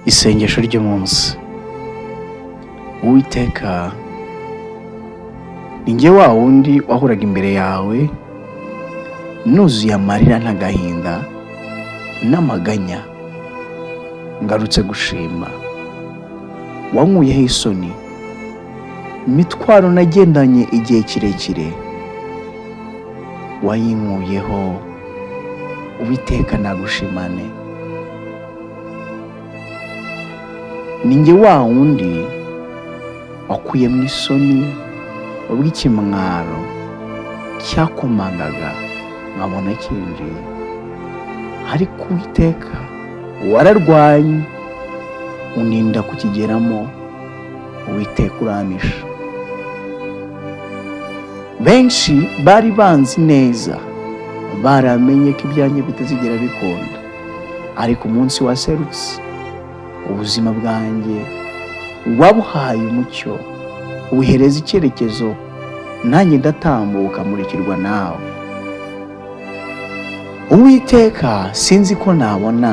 Isengesho ry'umunsi. Uwiteka, ni njye wa wundi wahoraga imbere yawe nuzuye amarira n'agahinda n'amaganya, ngarutse gushima. Wankuyeho isoni, imitwaro nagendanye igihe kirekire wayinkuyeho. Uwiteka, nagushimane. Ni njye wa wundi wakuye mu isoni ubw'ikimwaro cyakomangaga nkabona kinjiye, ariko Uwiteka wararwanye uninda kukigeramo. Uwiteka, urampisha. Benshi bari banzi neza, baramenye ko ibyanjye bitazigera bikunda, ariko umunsi waserutse ubuzima bwanjye wabuhaye umucyo, ubuhereza icyerekezo, nanjye ndatambuka murikirwa nawe. Uwiteka, sinzi ko nabona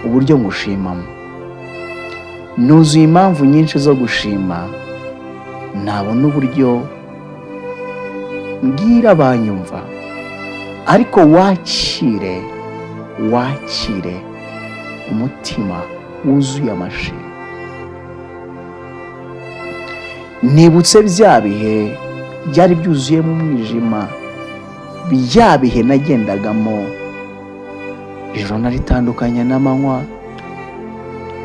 uburyo ngushimamo. Nuzuye impamvu nyinshi zo gushima, nabona uburyo mbwira abanyumva, ariko wakire, wakire umutima wuzuye amashimwe. Nibutse bya bihe byari byuzuyemo umwijima, bya bihe nagendagamo ijoro naritandukanya n'amanywa,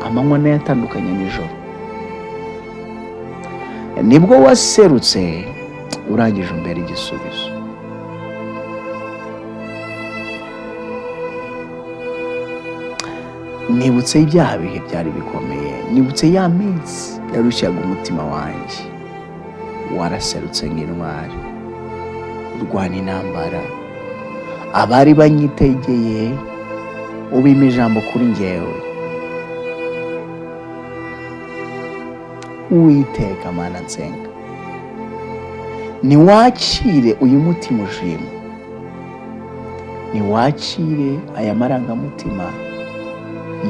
amanywa nayo atandukanye nijoro. Nibwo waserutse urangije umbera igisubizo. Nibutse bya bihe byari bikomeye, nibutse ya minsi yarushyaga umutima wanjye. Waraserutse nk'intwari, urwana intambara. Abari banyitegeye ubima ijambo kuri njyewe. Uwiteka Mana nsenga, niwakire uyu mutima ushima, niwakire aya marangamutima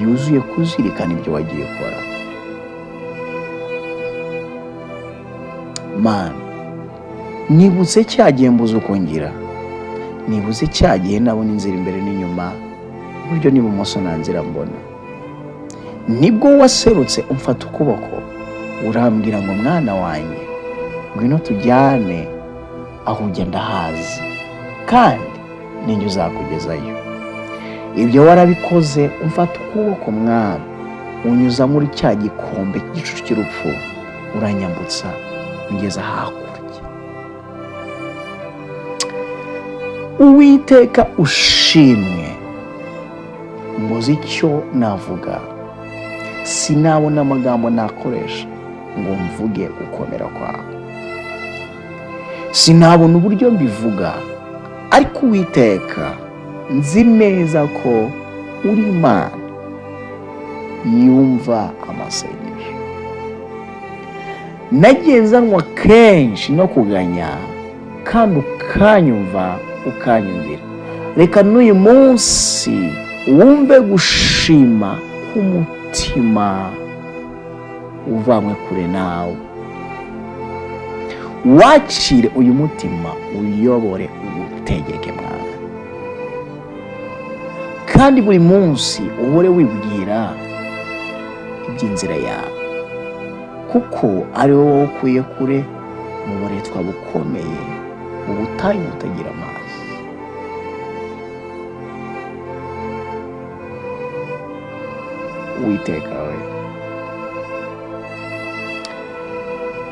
yuzuye kuzirikana ibyo wagiye ukora. Mana, nibutse cya gihe mbuze uko ngira, nibutse cya gihe nabona inzira imbere n'inyuma, iburyo n'ibumoso nta nzira mbona. Nibwo waserutse umfata ukuboko, urambwira ngo: "Mwana wanjye, ngwino tujyane, aho ujya ndahazi kandi ninjye uzakugezayo." Ibyo warabikoze, umfata ukuboko mwana, unyuza muri cya gikombe cy'igicucu cy'urupfu, uranyambutsa ungeza hakurya. Uwiteka, ushimwe. Mbuze icyo navuga, sinabona amagambo nakoresha ngo mvuge gukomera kwawe, sinabona uburyo mbivuga, ariko Uwiteka, nzi neza ko uri Imana yumva amasengesho. Nagiye nzanwa kenshi no kuganya, kandi ukanyumva, ukanyumvira. Reka n'uyu munsi wumve gushima k'umutima uvanywe kure nawe. Wakire uyu mutima, uyobore, uwutegeke mwana, kandi buri munsi uhore wibwira iby'inzira yawe, kuko ari wowe ukuye kure mu buretwa bukomeye, mu butayu butagira amazi. Uwiteka we,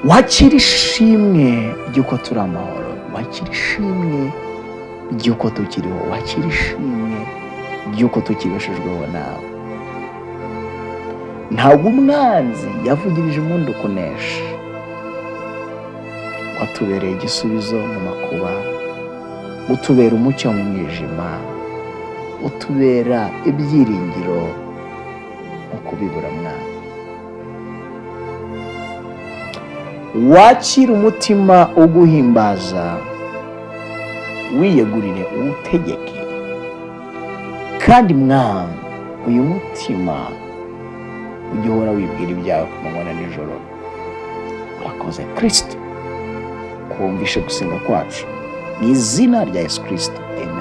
wakira ishimwe ry'uko turi amahoro, wakira ishimwe ry'uko tukiriho, wakira ishimwe ry'uko tukibeshejweho nawe. Ntabwo umwanzi yavugirije impundu kunesha. Watubereye igisubizo mu makuba, utubera umucyo mu mwijima, utubera ibyiringiro mu kubibura. Mwana, wakira umutima uguhimbaza, wiyegurire uwutegeke. Kandi Mwami, uyu mutima ujya uhora wibwira ibyawe ku manywa na nijoro. Urakoze Kirisito kumvishe gusenga kwacu, mu izina rya Yesu Kirisito, amen.